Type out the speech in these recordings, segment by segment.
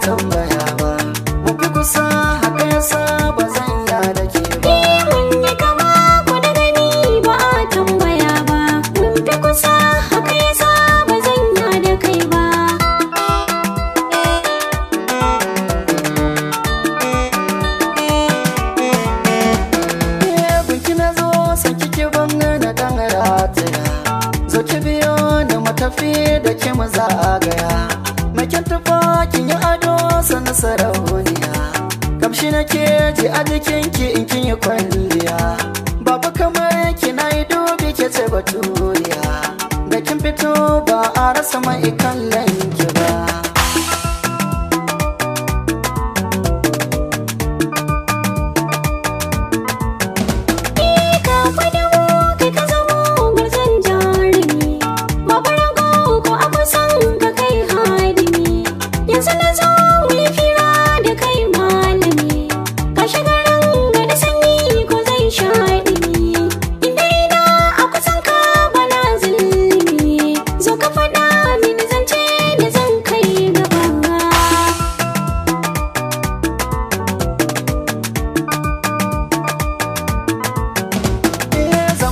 Tambaya ba, mu fi kusa haka yasa ba zan ya da ke ba. Mun yi kama ko da gani ba a tambaya ba, mun fi kusa haka yasa ba zan ya da kai ba. Gunki na zo san kike ban na dan rataya, zo ki biyo ni mu tafi da ke mu zagaya. Makin tufa kin yi ado sannan sarauniya, kamshi nake ji a jikinki in kin yi kwalliya. Babu kamar ki na yi dubi ke ce baturiya, da kin fito ba a rasa mai kallon ki ba.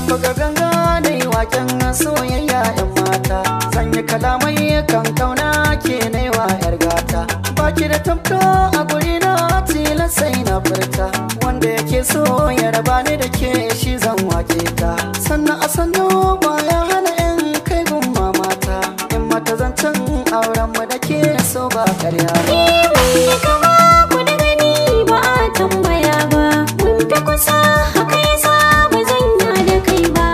Buga ganga da yi waken soyayya yan mata, zan yi kalamai kan kauna ke na yi wa yar gata. Baki da tamka a guri na tilas sai na furta, wanda yake so ya raba ni da ke shi zan wake ta. Sannan a sannu baya hana in kai gun mamata, in mata zancen auren mu da ke so ba karya ba. Mun yi kama ko da gani ba a tambaya ba, mun fi kusa haka yasa ba zan ya da kai ba.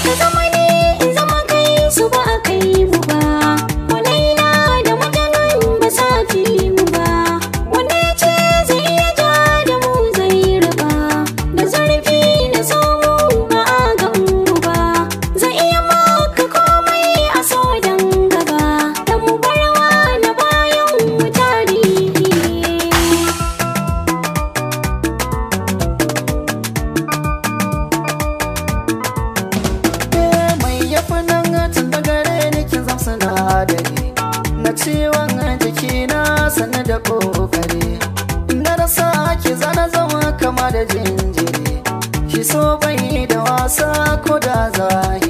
Ka zama ni in zama kai su ba a kai mu ba, walaila da mutanen ba sa fi mu ba. Wanda ya ce zai iya ja da mu zai raba, da zurfi da tsawo ba a gan mu ba. Zai iya maka komai a so dan gaba, da mu barwa na bayan mu tarihi. Mai yafi nan tun da gare ni kin zam sinadari, na ciwon jikina sannu da kokari. Na rasa ki zana zama kama da jinjiri, shi so bai da wasa ko da zahiri.